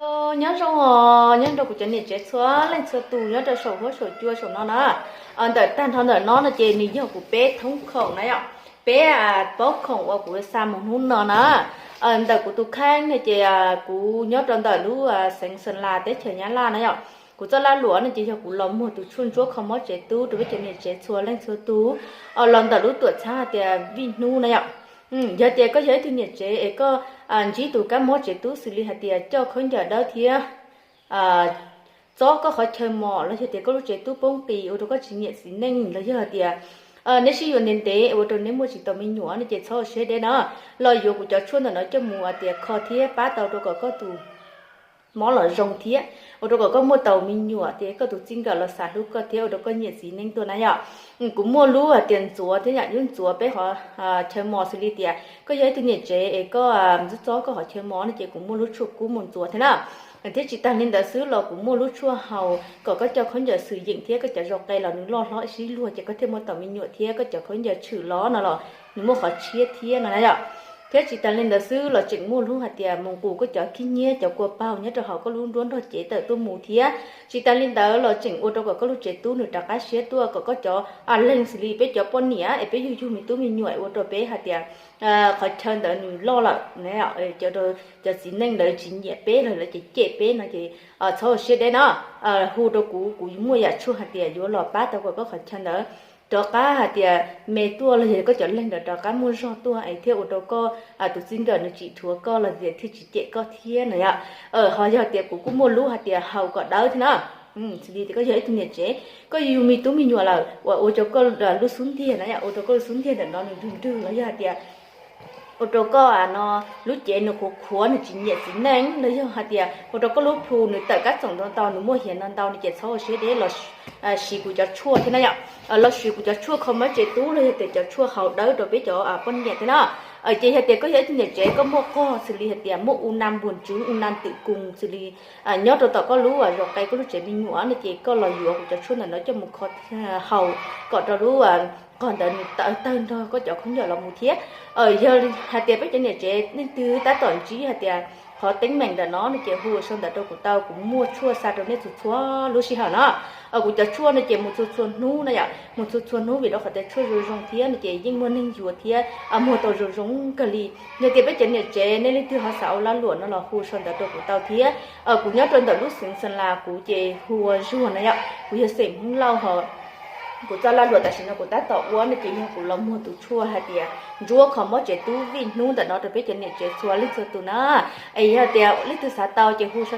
Nyob zoo os, nyob rau kuv cov niam tsev txhua leej txhua tus nyob rau saum huab saum cua saum no na. Ntawm tag nrho ntawm no no ces nws yog kuv peb thoob khoom na yom, peb paub khoom uas kuv xa mus hnub no na. Ntawm kuv tus kheej no ces kuv nyob rau ntawm lub xeev Xeem Las teb chaws Nyab Laj na yom. Kuv txoj laj luam no ces yog kuv los muag tus tshuaj ntsuab kho mob tsev tub rau peb cov niam tsev txhua leej txhua tus, los ntawm lub tuam txhab hais tias vij hnub na yom. Yog tias koj yog ib tug niam tsev es koj ntsib tus kab mob tsev tub xws li hais tias coj khaub ncaws dawb thiab txob koj qhov chaw mos, los yog tias koj lub tsev tub poob qis ua rau koj tsis nyiam txiv neej, los yog hais tias neb sib yuav ntev ntev ua rau neb muaj tsis tau me nyuam no ces txhob ua siab deb na, los yuav kuv cov tshuaj ntawm no coj mus hais tias kho thiab pab tau rau kom koj tus mob los zoo thiab ua rau kom koj muaj tau me nyuam, tias koj tus txij nkawm los xav hlub koj thiab ua rau koj nyiam txiv neej tuaj na yom. Kuv muaj lub hais tias ntxuav thiab yom, lub ntxuav peb qhov chaw mos xws li tias koj yog ib tug niam tsev es koj txob txob koj qhov chaw mos no ces kuv muaj lub tshuaj kub mus ntxuav thiab na. Thiab tsis tas li ntawd xwb los kuv muaj lub tshuaj haus kom koj coj khaub ncaws xwm yeem thiab koj cov zau qe los nws loj hlob sib luag ces koj thiaj muaj tau me nyuam thiab koj cov khaub ncaws tshwm los no los nws muaj qhov tshiab thiab no na yom. Thiab tsis tas li ntawd xwb los tseem muaj lub hais tias mus nqus koj cov khib nyiab cov kua paug nyob rau hauv koj lub nruab nrog cev tawm tuaj mus thiab. Tsis tas li ntawd los tseem ua rau kom koj lub tsev tub nws rov qab siab tuaj, kom koj cov leeg xws li peb cov poj niam es peb yug yug me tub me nyuam ua rau peb hais tias qhov chaw ntawd nws loj lawm, cov txiv neej ntawd tsis nyiam peb los lawv cem cem peb no ces txhob ua siab deb no. Hu rau kuv, kuv muaj yam tshuaj hais tias yuav los pab tau kom koj qhov chaw ntawd rov qab hais tias me tuaj los yog koj cov leeg ntawd rov qab muaj zog tuaj es thiaj ua rau koj tus txij nkawm nws tsis dhuav koj los thiaj tsis cem koj thiab no yom. Ho yog tias kuv kuj muaj lub hais tias haus kom dawb thiab na. Xws li tias koj yog ib tug niam tsev, koj yug me tub me nyuam lawm uas ua rau koj lub xub ntiag na yom, ua rau koj lub xub ntiag ntawm no nws nrwg nrwg los yog hais tias ua rau koj no lub cev nws qhuav qhuav nws tsis nyiam txiv neej los yog hais tias ua rau koj lub plhu nws tawm kab txoom ntau ntau nws muaj hiav no ntau no ces txhob ua siab deb los siv kuv cov tshuaj thiab na yom. Los siv kuv cov tshuaj kho mob tsev tub los yog tias cov tshuaj haus dawb rau peb cov poj niam thiab na. Ces yog tias koj yog ib tug niam tsev koj muaj qog xws li hais tias muaj u naj npuas ntswv u naj twm kus xws li nyob rau tom koj lub zau qe koj lub tsev me nyuam no ces koj los yuav kuv cov tshuaj ntawm no coj mus kho haus kom rau lub qog ntawd nws tawg tawg nrog koj cov khaub ncaws los mus thiab. Yog hais tias peb cov niam tsev leej twg tab tom ntsib hais tias qhov teeb meem ntawm no no ces hu sau ntawv rau kuv tau, kuv muaj tshuaj xa rau nej txhua txhua lub sij hawm no. Kuv cov tshuaj no ces mus txhua txhua hnub na yom, mus txhua txhua hnub vim rau qhov tias tshuaj zoo zoo thiab no ces yeej muaj neeg yuav thiab muag tau zoo zoo kawg li. Yog tias peb cov niam tsev nej leej twg ho xav ua lag luam no los hu sau ntawv rau kuv tau thiab. Kuv nyob rau ntawm lub xeev Xeem Las kuv ces hu ua Zuag na yom, kuv yog xeem Hmoob Lauj ho kuv txoj lag luam tam sim no kuv tab tom ua no ces yog kuv los muag tus tshuaj hais tias ntsuab kho mob tsev tub vij hnub ntawm no rau peb cov niam tsev txhua leej txhua tus na. Es yog tias leej twg xav tau ces hu